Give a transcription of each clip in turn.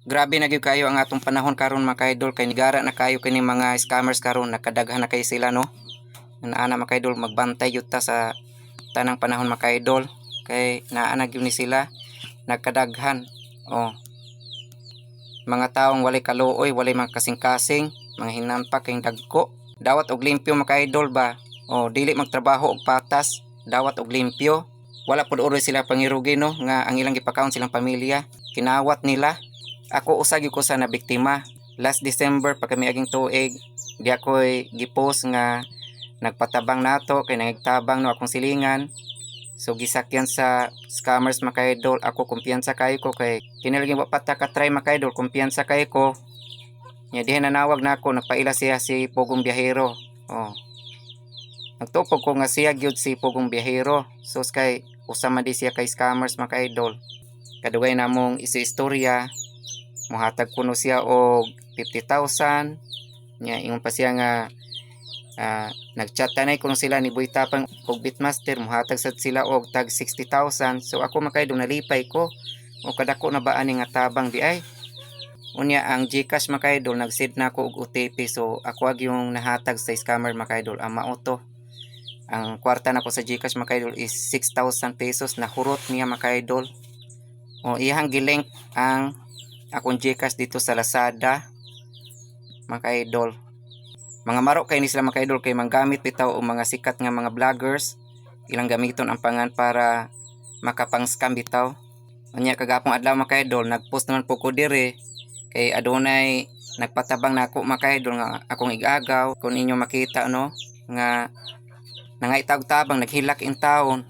Grabe na gyud kayo ang atong panahon karon, mga kaidol, kay nigara na kayo kini mga scammers karon, nakadaghan na kayo sila, no. Naa na, mga kaidol, magbantay gyud ta sa tanang panahon, mga kaidol, kay naa na gyud ni sila, nagkadaghan. Oh. Mga taong walay kaluoy, walay mga kasing-kasing, mga hinampak kayong dagko. Dawat og limpyo, mga kaidol ba? Oh, dili magtrabaho og patas, dawat og limpyo. Wala pud uroy sila pangirugi, no, nga ang ilang gipakaon silang pamilya. Kinawat nila. Ako usa gyud ko sa nabiktima. Last December pa kami aging tuig, di ako'y gipost nga nagpatabang nato kay nangigtabang no akong silingan. So gisakyan sa scammers, mga kaidol. Ako kumpiyansa kayo ko kay kinalaging wa pa ta ka try, mga kaidol, kumpiyansa kayo ko. Nya diha nanawag na ako, nagpaila siya si Pugong Biyahero. Oh. Nagtupog ko nga siya gyud si Pugong Biyahero. So kay usa man di siya kay scammers, mga kaidol. Kadugay na mong isi-istorya, muhatag kuno siya og 50,000. Nya ingon pa siya nga nagchat tanay kuno sila ni Boy Tapang og Bitmaster, muhatag sad sila og tag 60,000. So ako, mga kaidol, nalipay ko o kadako na ba ani nga tabang di ay. Unya ang GCash, mga kaidol, nag-send na ako og OTP, so ako ag yung nahatag sa scammer, mga kaidol. Ang mao to, ang kwarta nako sa GCash, mga kaidol, is 6,000 pesos na hurot niya, mga kaidol. O iyang gilink ang akong GCash dito sa Lazada, mga kaidol. Mga maro kay ni sila, mga kaidol, kay manggamit bitaw og mga sikat nga mga vloggers, ilang gamiton ang pangan para makapang-scam bitaw. Unya kagapong adlaw, mga kaidol, nagpost naman po ko dire kay adunay nagpatabang nako, mga kaidol, nga akong igagaw. Kung inyo makita, no, nga nangaytag tabang, naghilak in taon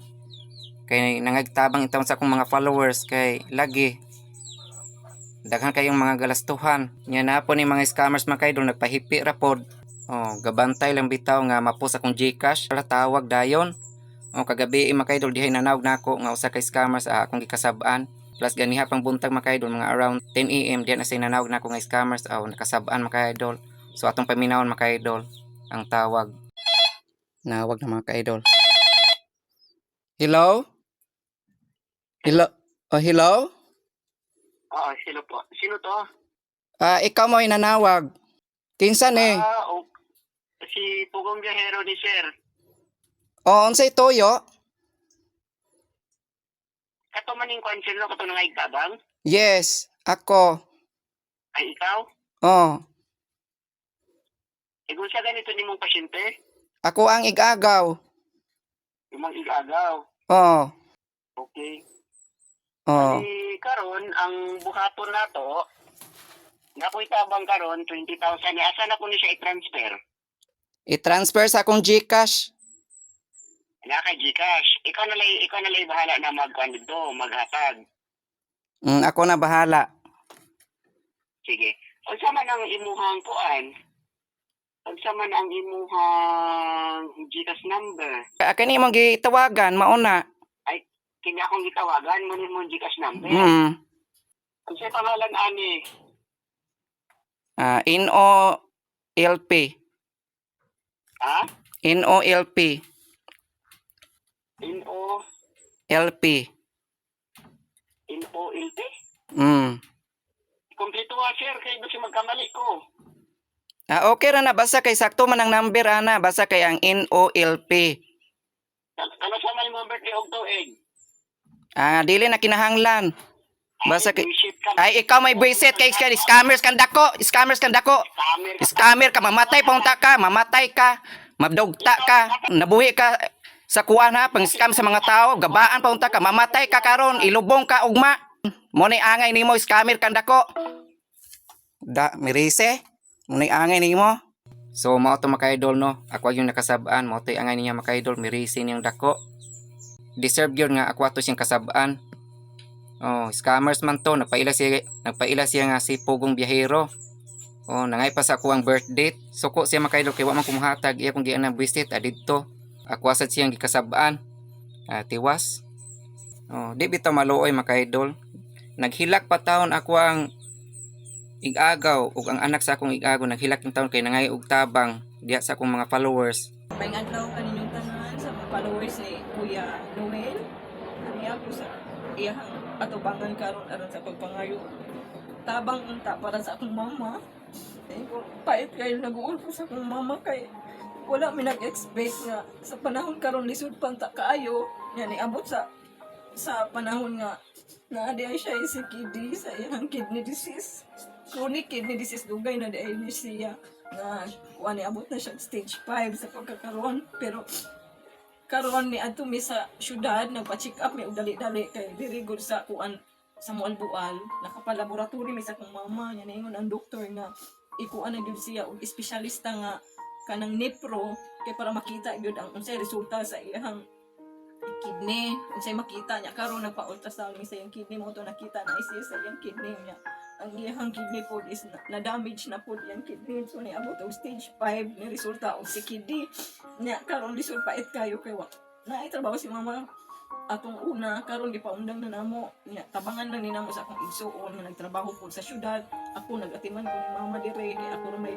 kay nangagtabang in taon sa akong mga followers kay lagi daghan kayong mga galastuhan. Nya na po ni mga scammers, mga kaidol, nagpahipi ra pod. Oh, gabantay lang bitaw nga mapos akong GCash. Wala tawag dayon. Oh, kagabi, mga kaidol, dihay nanawag nako nga usa kay scammers, akong gikasab-an. Plus ganiha pang buntag, mga kaidol, mga around 10 AM, diyan na say nanawag nako nga scammers, aw nakasab-an, mga kaidol. So atong paminawon, mga kaidol, ang tawag. Nawag na, mga kaidol. Hello? Hello? Oh, hello? Oo, sino po? Sino to? Ah, ikaw mo nanawag. Kinsa ni? Ah, okay. Si Pugong Biyahero ni Sir. Oh, unsay toyo? Kato maning kwan sir, no? Kato nga igtabang? Yes, ako. Ay, ikaw? Oh, E kung sa ganito ni mong pasyente, ako ang igagaw. yung mga igagaw. Oh, Okay. oh. Eh, karon ang buhaton nato, nakoy tabang karon 20,000 ni asa na ko ni siya i-transfer? I-transfer sa akong GCash. Na kay GCash. Ikaw na lay bahala na magkuan dito, maghatag. Ako na bahala. Sige. Unsa man ang imuhang kuan? Unsa man ang imuhang GCash number? Kani imong gitawagan, mauna. Kini akong gitawagan mo ni mong GCash number. Unsa pangalan ani? Ah, NOLP. Ha? NOLP. N O LP. N O L P. Kompleto ha, sir, kay basi magkamali ko. Ah, okay ra na, basta kay sakto man ang number ana, basta kay ang NOLP. Kano sa man imong birthday og tuig? Ah, dili na kinahanglan. Basta kay Bullshit ka. Ay, ikaw may buisit kay kay scammers kan dako, scammers kan dako. Scammer ka. Scammer ka, mamatay paunta ka, mamatay ka, mabdugta ka, nabuhi ka sa kuan ha, pang scam sa mga tao, gabaan paunta ka, mamatay ka karon, ilubong ka ugma. Mo ni angay nimo, scammer kan dako. Da mirise, mo ni angay nimo. So mao to, mga kaidol, no. Ako yung nakasab-an, mao to'y angay niya, mga kaidol, mirise niyang dako. Deserve yun nga ako ato siyang kasab-an. Oh, scammers man to, nagpaila siya nga si Pugong Biyahero. Oh, nangay pa sa ako ang birth date. Suko siya, mga kaidol, kay wa man kumuhatag, iya kong gianang visit adidto. Ako asad siyang gikasab-an. Ah, tiwas. Oh, di bitaw maluoy, mga kaidol. Naghilak pa taon ako ang igagaw ug ang anak sa akong igagaw naghilak yung taon kay nangay og tabang diha sa akong mga followers. May adlaw kaninyong tanan sa mga followers ni Kuya Noel. Aniya ko sa iyahang atubangan karon aron sa pagpangayo. Tabang unta para sa akong mama. Eh, pait kayo, nag-uul ko sa akong mama kay wala mi nag-expect nga sa panahon karon lisod pa ta kaayo nga niabot sa panahon nga naa di ay siya CKD sa iyang kidney disease, chronic kidney disease. Dugay na di ay ni siya nga kuan, niabot na siya stage 5 sa pagkakaroon. Pero karon ni adto mi sa syudad, nagpa-check up mi og dali-dali kay diri gud sa kuan, sa Moalboal. Nakapa-laboratory mi sa akong mama nya niingon ang doktor nga ikuan na gyud siya og espesyalista nga kanang nephro kay para makita gyud ang unsay resulta sa iyang kidney, unsay makita niya. Karon nagpa-ultrasound mi sa iyang kidney, mao to nakita na siya sa iyang kidney niya, ang iyang kidney pod is na damage na pod iyang kidney. So niabot og stage 5 ni resulta og CKD niya. Karon lisod, pait kayo kay wa naay trabaho si mama atong una. Karon gipaundang na namo niya, tabangan lang ni namo sa akong igsuon nga nagtrabaho pod sa syudad. Ako nagatiman ko ni mama dire kay ako ra may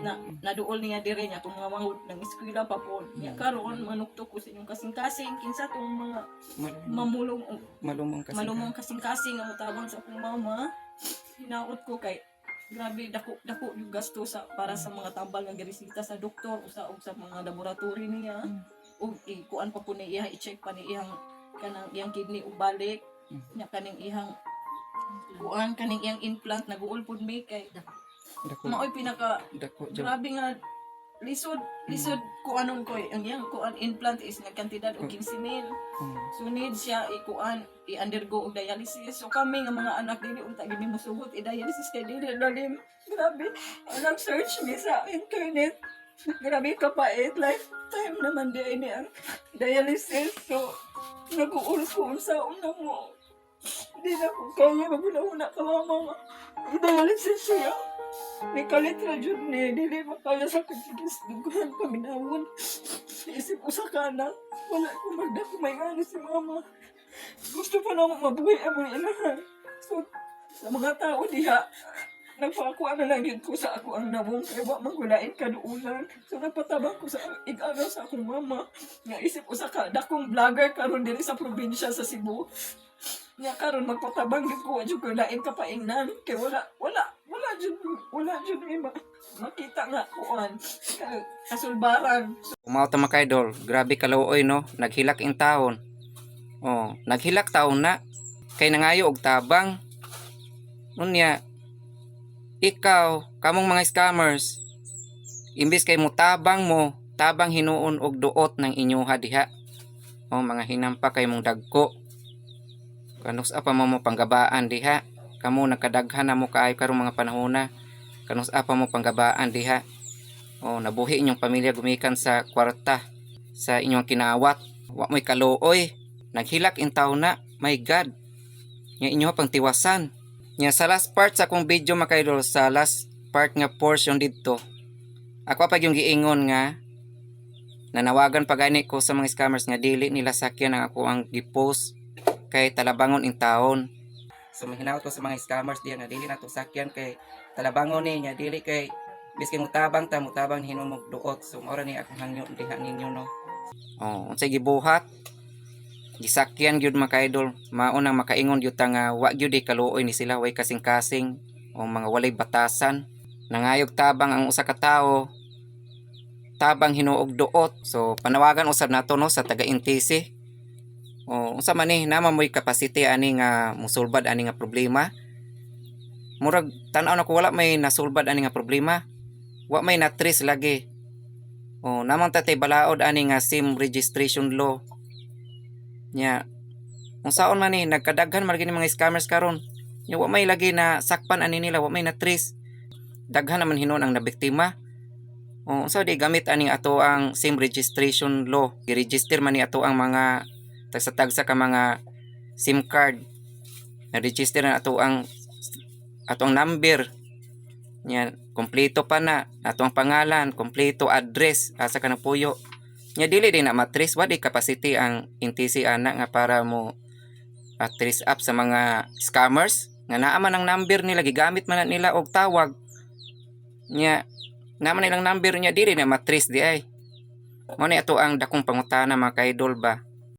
na naduol niya dire niya atong mga manghud nang eskwela pa pod niya. Karon manuktok ko sa inyong kasing-kasing, kinsa tong mga mamulong og Malumong kasi. Malumong kasing-kasing nga motabang sa akong mama. Hinaot ko kay grabe, dako dako yung gasto sa para sa mga tambal nga giresita sa doktor usa og sa mga laboratory niya ug ikuan pa po ni iya, i-check pa ni iyang kanang iyang kidney ug balik nya kaning iyang kuan, kaning iyang implant. Naguol pud mi kay Dako, maoy pinaka dako jud. Grabe nga lisod lisod kuanon ko eh. Ang iyang kuan, implant is nagkantidad og 15 mil. So need siya ikuan, i-undergo og dialysis. So kami nga mga anak, dili unta gid mi mosugot i-dialysis kay dili lalim. Grabe, ang search mi sa internet. Grabe kapait, lifetime naman di ay ni ang dialysis. So nag-uul ko sa una mo. Di na ko kaya maghuna-huna ka, mama. I-dialysis siya. Ni kalit ra jud ni, dili makaya sa kagigis dugan paminawon. Isip ko sa kanak, wala ko magdako may ano si mama. Gusto pa na mabuhay ang mga inahan. So, sa mga tao diha, nagpakuha na lang yun ko sa ako ang nawong kay wa manggulain kaduulan. So nagpatabang ko sa ig-agaw sa akong mama. Nga isip ko sa dakong vlogger karon diri sa probinsya sa Cebu. Nga karon magpatabang gyud ko, wa jud ko lain kapaingnan kay wala wala wala jud wala jud may makita nga kuan kasulbaran. Umaw ta mga kaidol, grabe kaluoy, no, naghilak in taon. Oh, naghilak taon na kay nangayo og tabang. Unya, ikaw, kamong mga scammers, imbis kay mo tabang mo, tabang hinuon og duot ng inyuha diha. Oh, mga hinampa kay mong dagko. Kanus-a pa mo mo panggabaan diha? Kamo nakadaghan na mo kaayo karong mga panahona. Kanus-a pa mo panggabaan diha? Oh, nabuhi inyong pamilya gumikan sa kwarta sa inyong kinawat. Wa mo'y kaluoy. Naghilak in taon na. My God. Nga inyo pang tiwasan. Nya sa last part sa akong video, mga kaidol, sa last part nga portion didto. Ako pa yung giingon nga nanawagan pa gani ko sa mga scammers nga dili nila sakyan ang ako ang gipost kay talabangon in taon. So mahinaot ko sa mga scammers diya nga dili na to sakyan kay talabangon ni nga dili kay biski mutabang ta, mutabang hinuon mo duot. So mao ra ni akong hangyo diha ninyo, no. Oh, unsay gibuhat? Gisakyan gyud, mga kaidol. Mao nang makaingon gyud ta nga wa gyud eh kaluoy ni sila, way kasing-kasing o mga walay batasan. Nangayog tabang ang usa ka tawo, tabang hinuog duot. So panawagan usab nato, no, sa taga NTC. O unsa man ni, naa mo'y capacity ani nga musulbad ani nga problema? Murag tan-aw na ko, wala may nasulbad ani nga problema. Wa may na-trace lagi. O naa man tay balaod ani nga SIM registration law. Nya unsaon man ni, nagkadaghan man lagi ni mga scammers karon. Nya wa may lagi na sakpan ani nila, wa may na trace. Daghan naman hinuon ang nabiktima. O unsa di gamit ani ato ang SIM registration law? Gi-register man ni ato ang mga tagsa-tagsa ka mga SIM card. Na-register na ato ang number. Nya kompleto pa na ato ang pangalan, kompleto address, asa ka napuyo. Nya dili din na matrace. Wa di capacity ang NTC ana nga para mo trace up sa mga scammers nga naa man ang number nila, gigamit man na nila og tawag. Nya naa man ilang number niya, dili na matrace di ay. Mao ni ato ang dakong pangutana, mga kaidol ba.